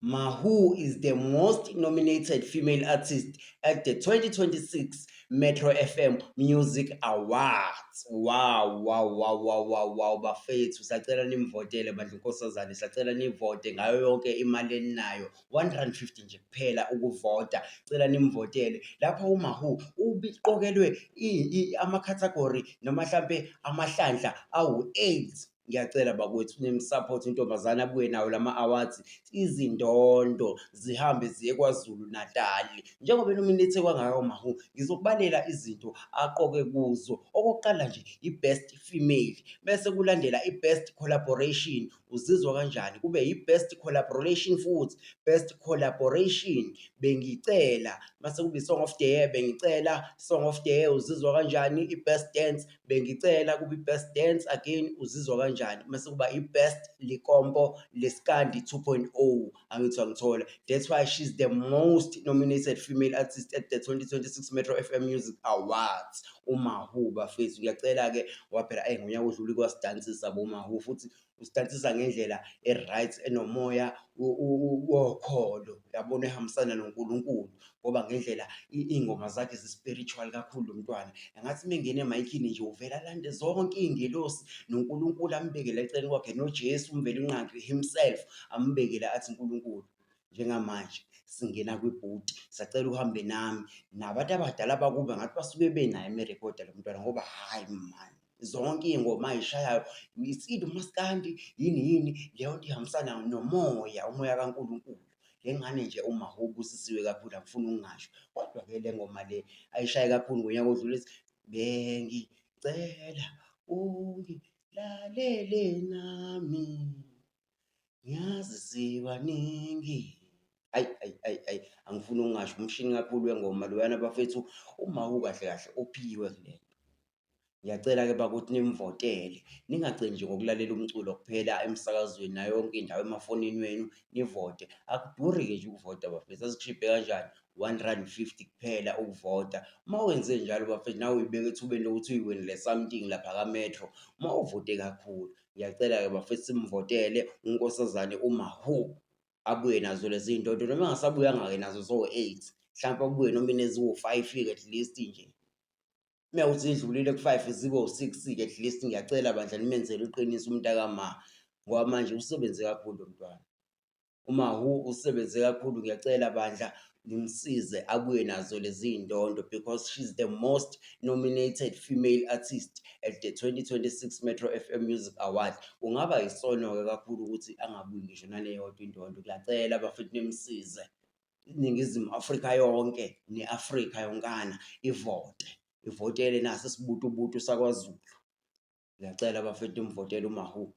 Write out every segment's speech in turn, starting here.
Mawhoo is the most nominated female artist at the 2026 Metro FM Music Awards. Wow, wow, wow, wow, wow, wow, bafethu, sacela nimvotele bandla uNkosazane, sacela nivote ngayo yonke imali eninayo, R150 nje kuphela ukuvota. Cela nimvotele. Lapha uMawhoo ubiqokelwe ama-category noma hlampe amahlandla awu-8. Ngiyacela bakwethu nim-support intombazane, abuye nawo lama awards, izindondo zihambe ziye KwaZulu Natal. Njengoba e-nominate kangaka uMawhoo, ngizokubalela izinto aqoke kuzo. Okokuqala nje, i-best female, bese kulandela i-best collaboration, uzizwa kanjani, kube i-best collaboration futhi, best collaboration, bengicela, mase kuba i-song of the year, bengicela, song of the year, uzizwa kanjani, i-best dance, bengicela, kube i-best dance again, uzizwa kanjani, mase kuba i-best lekompo leskandi 2.0. Angithi angithola? That's why she's the most nominated female artist at the 2026 Metro FM Music Awards, uMawhoo bafethu. Ngiyacela-ke ngoba phela eyi ngonyaka odlule kwasidansisa boMawhoo, futhi usidansisa ngendlela e-right, enomoya wokholo, yabona, ehambisana noNkulunkulu, ngoba ngendlela iy'ngoma zakhe zi-spiritual kakhulu. Lo mntwana engathi uma engena emayikhini nje uvele alande zonke iy'ngelosi noNkulunkulu, ambekele eceleni kwakhe, noJesu uMvelinqangi himself ambekele, athi, "Nkulunkulu, njengamanje singena kwibhuti, sacela uhambe nami." Nabantu abadala bakubo ngathi basuke benaye uma erekhoda lo mntwana, ngoba hhayi man, zonke iy'ngoma ay'shayayo, it's either umaskandi, yini yini, leyo nto ihambisana nomoya, umoya kaNkulunkulu. Le ngane nje uMawhoo ubusisiwe kakhulu, angifuni ukungasho. Kodwa-ke le ngoma le ayishaye kakhulu ngonyaka odlule ethi bengicela ungilalele nami, ngiyazi sibaningi. Ayi ayi ayi ayi, angifuni ukungasho, umshini kakhulu wengoma loyana bafethu. UMawhoo kahle kahle uphiwe kule nto. Ngiyacela-ke bakuthi nimvotele, ningagcini nje ngokulalela umculo kuphela emsakazweni nayo yonke indawo, emafonini wenu, nivote. Akuduri-ke nje ukuvota bafethu, azikushibhe kanjani, R1.50 kuphela ukuvota. Uma wenze njalo bafethu, nawe uy'beka ethubeni lokuthi uyiwinele something lapha ka-Metro uma uvote kakhulu. Ngiyacela-ke bafethu, simvotele uNkosazane uMawhoo, abuye nazo lezi iy'ndondo, noma engasabuyanga-ke nazo zo-eight, hlampe abuye noma ineziwu-five-ke at least nje. Uma kuwukuthi zidlulile ku-five, zibe u-six-ke at least. Ngiyacela bandla, nimenzele iqiniso umntakama, ngoba manje usebenze kakhulu lo mntwana. UMawhoo usebenze kakhulu, ngiyacela bandla nimsize abuye nazo lezi iy'ndondo because she's the most nominated female artist at the 2026 Metro FM Music Award. Kungaba isono-ke kakhulu ukuthi angabuyi ngisho naleyodwa indondo. Ngiyacela bafethu nimsize. INingizimu Afrika yonke ne-Afrika yonkana ivote, ivotele nasi isibutubutu sakwaZulu. Ngiyacela bafethu nimvotele uMawhoo.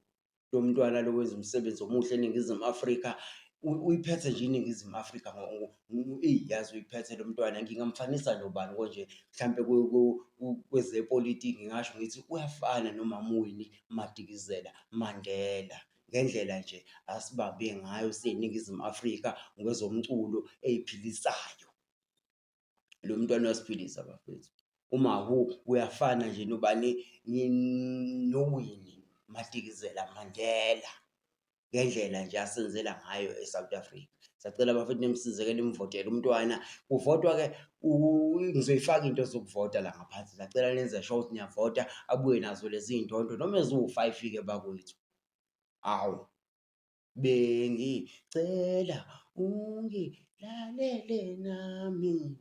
Lo mntwana lo wenza umsebenzi omuhle eNingizimu Afrika, uyiphethe nje iNingizimu Afrika, eyi yazi uyiphethe lo mntwana. Ngingamfanisa nobani konje? Mhlampe kwezepolitiki ngingasho ngithi uyafana noMama uWinnie Madikizela Mandela ngendlela nje asibambe ngayo siyiNingizimu Afrika ngezomculo ey'philisayo. Lo mntwana uyasiphilisa bafethu. UMawhoo uyafana nje nobani? NoWinnie Madikizela Mandela ngendlela nje asenzela ngayo e-South Africa. Siyacela bafethu nimsize-ke, nimvotele umntwana. Kuvotwa-ke, ngizoyifaka into zokuvota la ngaphansi. Ngiyacela nenze sure ukuthi niyavota, abuye nazo lezi iy'ndondo noma eziwu-five-ke bakwethu. Awu, bengicela ungilalele nami.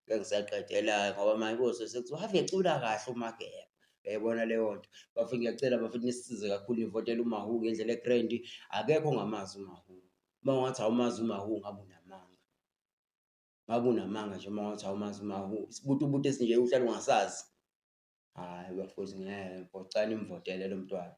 Ngeke ngisaqedela-ke ngoba manje kuzobe sekuthiwa ave ecula kahle uMageba. Uyayibona leyo nto? Bafethu, ngiyacela bafethu nisisize kakhulu, nivotele uMawhoo ngendlela e-grand. Akekho ongamazi uMawhoo. Uma ungathi awumazi uMawhoo ngabe unamanga. Ngabe unamanga nje uma ungathi awumazi uMawhoo. Isibutubutu esinje uhlale ungasazi. Hhayi bafowethu, ngeke, phoqani nimvotele lo mntwana.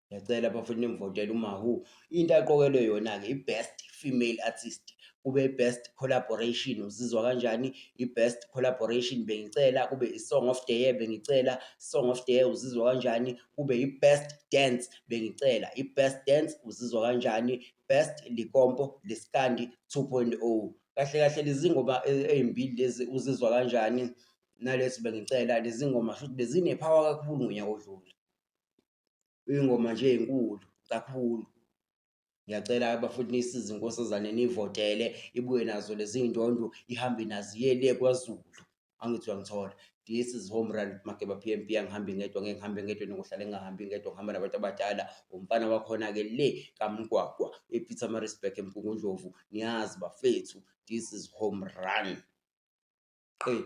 Ngiyacela bafethu nimvotele uMawhoo. Into aqokelwe yona-ke i-best female artist, kube i-best collaboration, uzizwa kanjani? I-best collaboration bengicela, kube i-song of the year bengicela, song of the year, uzizwa kanjani? Kube i-best dance bengicela, i-best dance, uzizwa kanjani? Best Lekompo Leskandi 2.0. Kahle kahle lezi ngoma ey'mbili lezi, uzizwa kanjani nalezi bengicela, lezi ngoma shuthi bezine-power kakhulu ngonyaka odlule. Iy'ngoma nje ey'nkulu kakhulu. Ngiyacela bafowethu niyisize inkosazane niyivotele ibuye nazo lezi iy'ndondo ihambe nazo iye le kwaZulu. Angithi uyangithola? This is home run Mageba P_M_B angihambi ngedwa ngeke ngihambe ngedwa nokuhlale ngingahambi ngedwa ngihamba nabantu abadala. Umfana wakhona-ke le kaMgwagwa ePietermaritzburg eMgungundlovu. Niyazi bafethu this is home run. Qe.